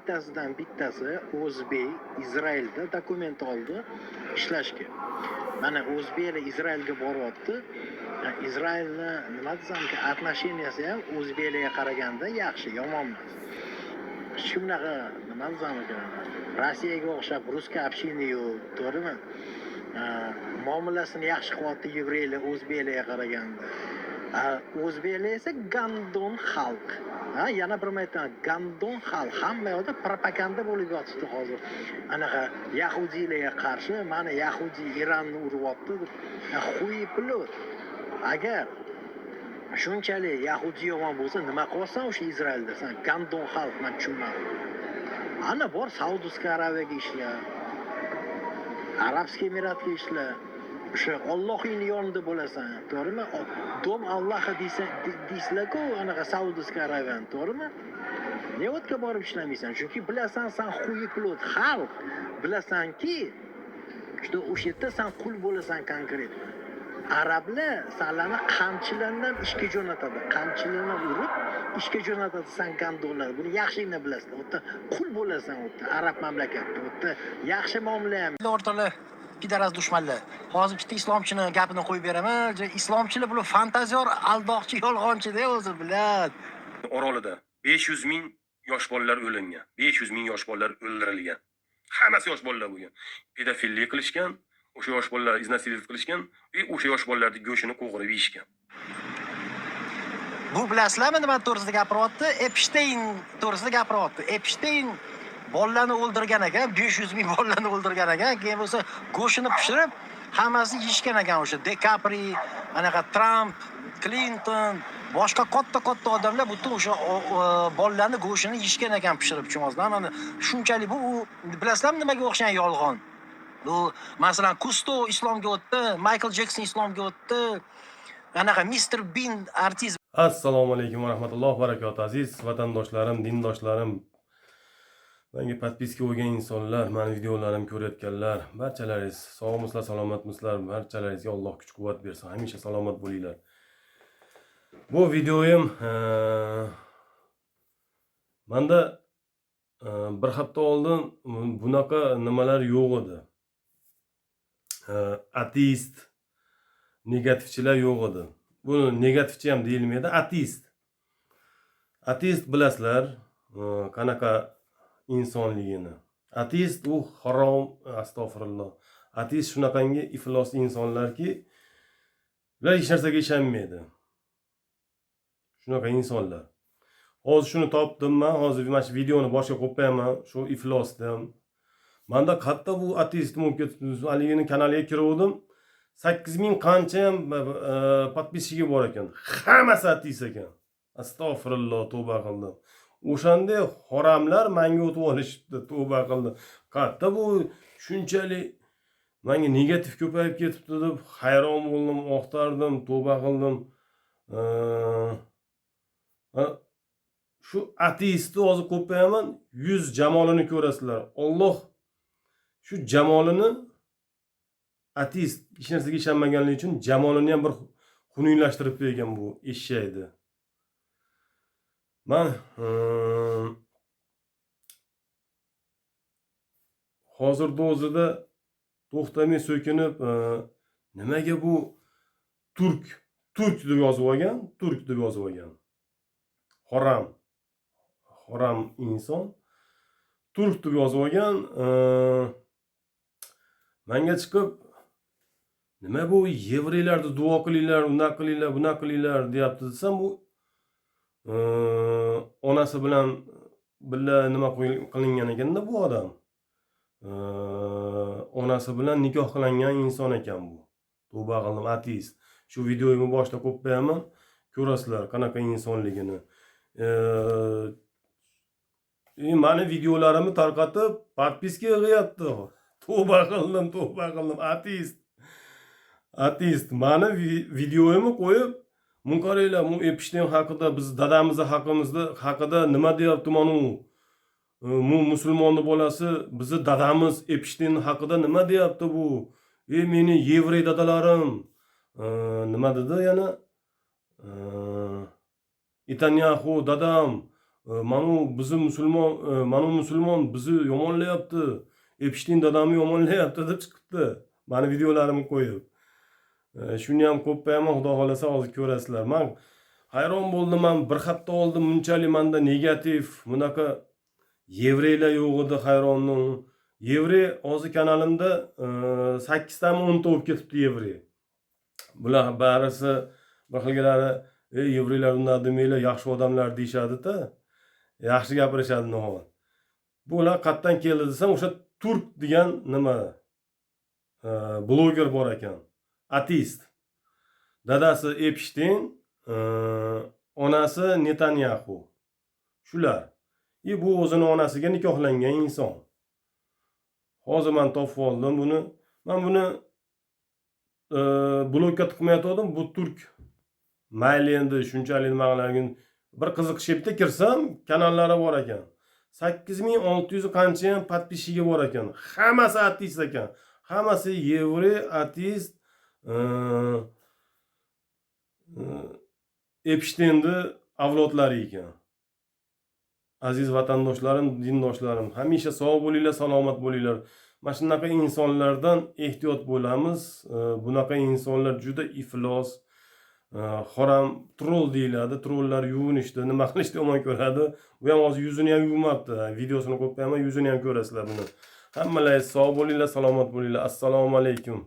mingtasidan bittasi o'zbek Izraelda dokument oldi ishlashga. Mana o'zbeklar Izraelga boryapti. Izraelni, nima desamki, отношения si ham o'zbeklarga qaraganda yaxshi, yomon emas. Shunaqa, nima desam ekan, Rossiyaga o'xshab русская община yo'q, to'g'rimi? Muomalasini yaxshi qilyapti yevreylar o'zbeklarga qaraganda. O'zbeklar esa гандон xalq. Ha, yana bir marta aytaman, гандон xalq. Hamma yoqda propaganda bo'lib yotibdi hozir. Anaqa yahudiylarga qarshi, mana yahudiy Iranni uryapti deb. Хуеплёт. Agar shunchalik yahudiy yomon bo'lsa, nima qilyapsan o'sha Izraelda san, гандон xalq? Man tushunmadim. Ana bor, Саудовская Araviyaga ishla, Арабский Эмиратga ishla, o'sha Ollohingni yonida bo'lasan, to'g'rimi? Дом Аллаха deysizlar-ku anaqa Саудовская Araviyani, to'g'rimi? Ne yerga borib ishlamaysan? Chunki bilasan, san хуеплёт xalq, bilasanki, что o'sha yerda san qul bo'lasan конкретно. Arablar sanlarni qamchilardan ishga jo'natadi, qamchilardan urib ishga jo'natadi san гандон lar. Buni yaxshigina bilasizlar. U yerda qul bo'lasan, u yerda, arab mamlakatida. U yerda yaxshi muomala ham O'rtoqlar, пидарас dushmanlar. Hozir bitta islomchini gapini qo'yib beraman. Islomchilar bular fantazyor, aldoqchi, yolg'onchi-da o'zi, блядь. Orolida 500 ming yosh bolalar o'lingan. 500 ming yosh bolalar o'ldirilgan. Hammasi yosh bolalar bo'lgan. Pedofillik qilishgan, o'sha yosh bolalar изнасиловать qilishgan va o'sha yosh bolalarning go'shtini qo'g'irib yeyishgan. Bu bilasizlarmi nima to'g'risida gapiryapti? Epshteyn to'g'risida gapiryapti. Epshteyn bolalarni o'ldirgan ekan, 500 ming bolalarni o'ldirgan ekan. Keyin bo'lsa go'shtini pishirib, hammasini yeyishgan ekan o'sha Dekapri, anaqa Tramp, Klinton, boshqa katta-katta odamlar butun o'sha bolalarni go'shtini yeyishgan ekan pishirib, tushunasizlarmi? Mana shunchalik bu, u bilasizlarmi nimaga o'xshagan yolg'on? Bu masalan Kusto islomga o'tdi, Michael Jekson islomga o'tdi. Anaqa Mister Bin artist. Assalomu alaykum va rahmatullohi va barakatuh, aziz vatandoshlarim, dindoshlarim, menga подписка bo'lgan insonlar, mani videolarimni ko'rayotganlar, barchalaringiz sog'misizlar, salomatmisizlar? Barchalaringizga Alloh kuch quvvat bersin, hamisha salomat bo'linglar. Bu videoyim manda bir hafta oldin bunaqa nimalar yo'q edi. Ateist, negativchilar yo'q edi. Buni negativchi ham deyilmaydi, ateist. Ateist bilasizlar qanaqa insonligini. Ateist u harom, astag'firulloh. Ateist shunaqangi iflos insonlarki, ular hech narsaga ishonmaydi. Shunaqa insonlar. Hozir shuni topdim man, hozir mana shu videoni boshga qo'yib qo'yaman, shu iflosni. Manda qayerda bu ateist bo'lib ketibdi, haligini kanaliga kiruvdim. 8000 qancha ham подписчик i bor ekan. Hammasi ateist ekan. Astag'firulloh, tavba qildim. O'shanday haromlar menga o'tib olishibdi, tavba qildim. Qayerda bu shunchalik menga negativ ko'payib ketibdi deb hayron bo'ldim, oqtardim, tavba qildim. Shu ateistni hozir qo'yib qo'yaman, yuz jamolini ko'rasizlar. Alloh shu jamolini, ateist hech narsaga ishonmaganligi uchun jamolini ham bir xunuklashtirib qo'ygan bu eshakni. Man hozirda o'zida to'xtamay so'kinib, nimaga bu turk, turk deb yozib olgan, turk deb yozib olgan. Harom. Harom inson. Turk deb yozib olgan. Menga chiqib, nima bu yevreylarni duo qilinglar, unday qilinglar, bunaqa qilinglar deyapti desam, bu onasi bilan birga nima qilingan ekanda bu odam. Onasi bilan nikoh qilingan inson ekan bu. Tavba qildim, ateist. Shu videoyimni boshida qo'yib qo'yaman, ko'rasizlar qanaqa insonligini. Mani videolarimni tarqatib, подписка yig'yapti. Tavba qildim, tavba qildim, ateist. Ateist mani videoyimni qo'yib, "Buni qaranglar, bu Epshteyn haqida, biz dadamizni haqimizda haqida nima deyapti mana u. Bu musulmonni bolasi bizni dadamiz Epshteyn haqida nima deyapti bu? Ey meni yevrey dadalarim." Nima dedi yana? Netanyaxu dadam. Mana u bizni musulmon, mana u musulmon bizni yomonlayapti, Epshteyn dadamni yomonlayapti deb chiqibdi mani videolarimni qo'yib. Shuni ham qo'yib qo'yaman, xudo xohlasa, hozir ko'rasizlar. Man hayron bo'ldim. Man bir hafta oldin bunchalik manda negativ, bunaqa yevreylar yo'q edi, hayronman. Yevrey hozir kanalimda sakkiztami, 10ta bo'lib ketibdi yevrey. Bular barisi bir xilgilari: "Ey, yevreylar unday demanglar, yaxshi odamlar", deyishadida, yaxshi gapirishadi nihol. Bular qayerdan keldi desam, o'sha turk degan nima bloger bor ekan, ateist. Dadasi Epshteyn, onasi Netanyaxu, shular. И bu o'zini onasiga nikohlangan inson. Hozir man topib oldim buni. Man buni blokka tiqmayotgandim. Bu turk, mayli endi, shunchalik nima qilarkin, bir qiziqishga bitta kirsam, kanallari bor ekan, 8600 qancha ham подписчиги bor ekan. Hammasi ateist ekan, hammasi yevrey, ateist, Epshteynni avlodlari ekan. Aziz vatandoshlarim, dindoshlarim, hamisha sog' bo'linglar, salomat bo'linglar. Mana shunaqa insonlardan ehtiyot bo'lamiz. Bunaqa insonlar juda iflos, harom, troll deyiladi. Trollar yuvinishni, nima qilishni yomon ko'radi. Bu ham hozir yuzini ham yuvmabdi. Videosini qo'yib qo'yaman, yuzini ham ko'rasizlar buni. Hammalaringiz sog' bo'linglar, salomat bo'linglar. Assalomu alaykum.